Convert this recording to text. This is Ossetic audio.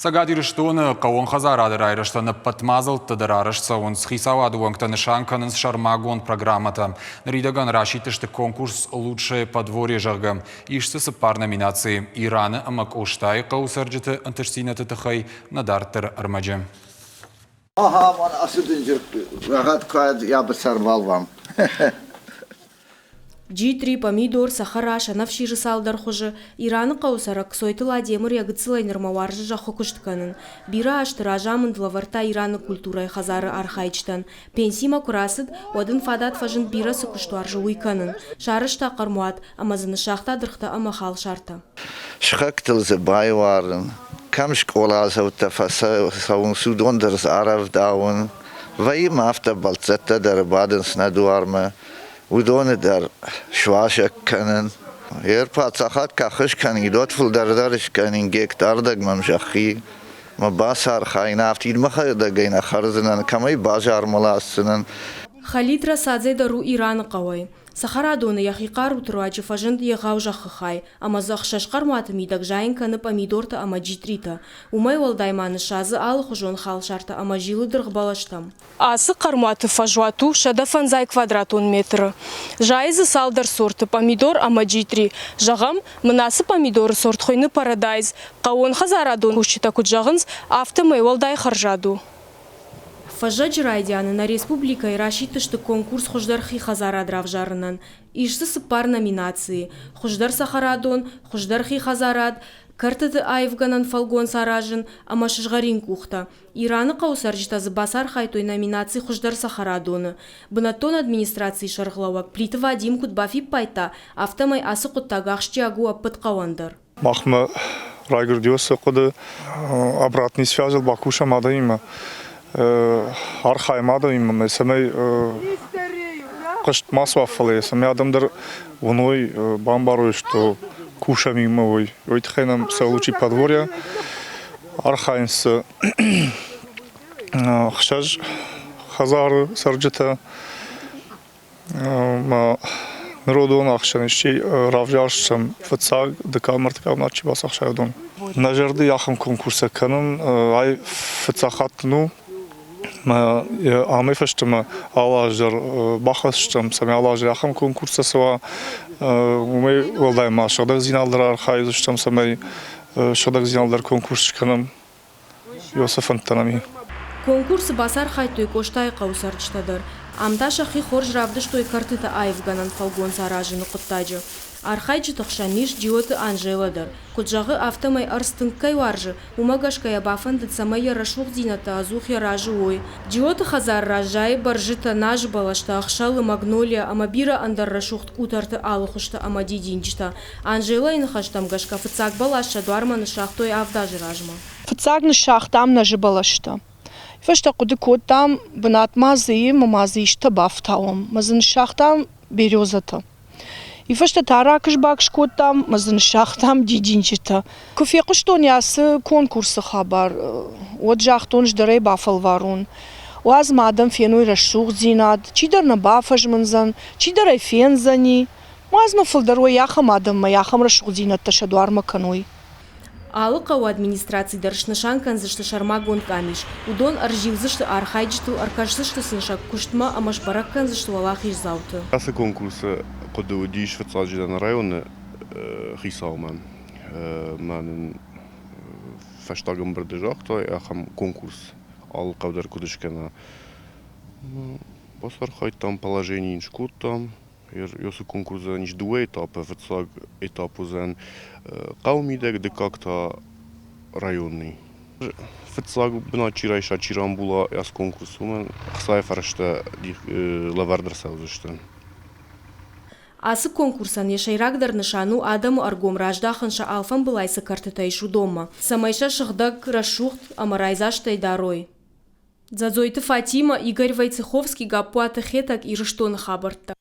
Цӕгат Ирыстоны хъӕууон хӕдзарады райрӕзтӕн ӕппӕт мадзӕлттӕ дӕр арӕзт цӕуынц. Хицауады уӕнгтӕ нысан кӕнынц сӕрмагонд программӕтӕ. Ныридӕгӕн расидтысты конкурс «Лучшее подворье», зӕгъгӕ. Ис дзы цыппар номинацийы Ираны ӕмӕ Къостайы хъӕуы цӕрджыты ӕнтыстдзинӕдты тыххӕй нӕ дарддӕры ӕрмӕджы. Ага, ацы дынджыр рӕгъӕд куы йӕ быцӕрвалвам. Джитъри, помидор, цӕхӕра, сӕнӕфсиры цалдӕр хуызы. Ираны хъӕуы цӕрӕг Кцойты Ладемыр йӕ гыццылӕй нырмӕ уарзы зӕххы куыст кӕнын. Бирӕ азты разамынд лӕвӕрдта Ираны культурӕйы хӕдзары архайджытӕн. Пенсимӕ куы рацыд, уӕд ын фадат фӕзынд бирӕ цы куыст уарзы, уый кӕнын. Сарӕзта хъӕрмуат ӕмӕ дзы ныссагъта дыргътӕ ӕмӕ халсартӕ. Сыхӕгтыл дзы байуарын, кӕм скъоладзаутӕ фӕцӕуынц, уыдон дӕр дзы арӕвдауын. Вӕййы ма афтӕ бӕлццӕттӕ дӕр бадынц нӕ дуармӕ, уыдоны дӕр суазӕг кӕнын. Ер паддзахад кӕхыз кӕнид, уӕд фылдӕр дӕр скӕнин гектардӕг мӕм зӕххи. Мӕ бацархайын, афтид мӕхӕдӕгӕй нӕ хӕрдзынӕн, кӕмӕй базармӕ ласдзынӕн. Халид Расадзе дӕр у Ираны хъӕуӕй. Цӕхӕрадоны йӕхи хъаруты руаджы фӕзынд егъау зӕххы хай, ӕмӕ дзы ӕхсӕз хъӕрмуаты мидӕг зайын кӕны пъамидортӕ ӕмӕ джитъритӕ. Уымӕй уӕлдай ма ныссадзы алыхуызон халсартӕ ӕмӕ зилы дыргъбӕлӕстӕм. Ацы хъӕрмуаты фӕзуат у 150 квадратон метры. Зайы дзы цалдӕр сорты пъамидор ӕмӕ джитъри. Зӕгъӕм, мын ацы пъамидоры сорт хуыйны Парадайз. Хъӕууонхӕдзарадон кусджытӕ куыд зӕгъынц, афтӕмӕй уӕлдай хӕрзад у. Фӕззӕджы райдианы нӕ республикӕйы расидтысты конкурс хуыздӕр хи хӕдзарад равзарынӕн. Ис дзы цыппар номинацийы: хуыздӕр цӕхӕрадон, хуыздӕр хи хӕдзарад, кӕртыты аивгӕнӕн фӕлгонц аразын ӕмӕ сызгъӕрин къухтӕ. Ираны хъӕуы цӕрджытӕ дзы бацархайдтой номинаци «Хуыздӕр цӕхӕрадон-ы». Бынӕттон администрацийы сӕргълӕууӕг Плиты Вадим куыд бафиппайдта, афтӕмӕй ацы хъуыддаг ахсджиаг у ӕппӕт хъӕуӕн дӕр. Махмӕ райгуырди уыцы хъуыды, обратный связыл бакусӕм адӕмимӕ, архайӕм адӕмимӕ, цӕмӕй хъызт ма суа, фӕлӕ цӕмӕй адӕм дӕр уыной, бамбарой, что кусӕм иумӕ, уый. Уый тыххӕй нӕм сӕ лучи подворье архайынц ӕхсӕз хӕдзары цӕрджытӕ. Ныр уыдон ӕхсӕн исчи равзарсдзӕн фыццаг, дыккаг ӕмӕ ӕртыккаг бынат чи бацахса, уыдон. Нӕ зӕрды ахӕм конкурстӕ кӕнын ай фыццаг хатт ну амӕй фӕстӕмӕ алы аз дӕр бахӕсдзӕн, цӕмӕй алы аз дӕр ахӕм конкурстӕ цӕуа. Уымӕй уӕлдай ма сыгъдӕгдзинад дӕр архайдзыстӕм, цӕмӕй сыгъдӕгдзинад дӕр конкурс скӕнӕм. Иосиф фӕндтӕ Конкурсы бацархайдтой Къостайыхъӕуы цӕрджытӕ дӕр. Ам та сӕхи хорз равдыстой кӕртыты аивгӕнӕн фӕлгонц аразыны хъуыддаджы. Архайджыты хсӕн ис Джиоты Анжелӕ дӕр. Куыд зӕгъы, афтӕмӕй ӕрдз тынг кӕй уарзы, уымӕ гӕсгӕ йӕ бафӕндыд, цӕмӕй йӕ рӕсугъддзинӕдтӕ ӕдзух йӕ разы уой. Джиоты хӕдзары раз зайы бӕрзытӕ, наз бӕлӕстӕ, ӕхсӕлы, магнолия ӕмӕ бирӕ ӕндӕр рӕсугъд къутӕрты алыхуызтӕ ӕмӕ дидинджытӕ. Анжелӕйы ныхӕстӕм гӕсгӕ фыццаг бӕлас сӕ дуармӕ ныссагътой авд азы размӕ. Фыццаг ныссагътам нӕзы бӕлӕстӕ. Фӕстӕ хъуыды кодтам, бынат ма дзы и ӕмӕ ма дзы исты бафтауӕм. Мӕ дзы ныссагътам березӕтӕ. И фӕстӕ та ракыс-бакыс кодтам ӕмӕ дзы ныссагътам дидинджытӕ. Куы фехъуыстон ацы конкурсы хабар, уӕд загътон, ӕз дӕр ӕй бафӕлварон. Уадз мӕ адӕм феной рӕсугъддзинад, чидӕр нӕ бафӕзмындзӕн, чидӕр ӕй фендзӕни. Уадз мӕ фылдӕр уой ахӕм адӕммӕ, ахӕм рӕсугъддзинӕдтӕ сӕ дуармӕ кӕной. Алы хъӕуы администраци дӕр снысан кӕндзысты сӕрмагонд къамис. Уыдон ӕрзилдзысты архайджытыл, ӕркӕсдзысты сын сӕ куыстмӕ ӕмӕ сбӕрӕг кӕндзысты уӕлахиздзауты. Ацы конкурсы хъуыды уыдис фыццаджыдӕр нӕ районы хицаумӕ. Мӕ нын фӕстаг ӕмбырды загътой, ахӕм конкурс алы хъӕу дӕр куыд скӕна. Бацархайдтам, положение йын скодтам. Уыцы конкурсӕн ис дыууӕ этапы. Фыццаг этап уыдзӕн хъӕуы мидӕг, дыккаг та районный. Фыццаг бынат чи райса, чи рамбула ацы конкурсы, уымӕн ӕхцайы фӕрӕзтӕ лӕвӕрд ӕрцӕудзысты. Ацы конкурсӕн йӕ сӕйрагдӕр нысан у адӕмы ӕргом раздахын сӕ алфӕмбылай цы кӕртытӕ ис, уыдонмӕ, цӕмӕй сӕ сыгъдӕг, рӕсугъд ӕмӕ райдзастӕй дарой. Дзадзойты Фатимӕ, Игорь Войцеховский, Гаппуаты Хетӕг, Ирыстоны хабӕрттӕ.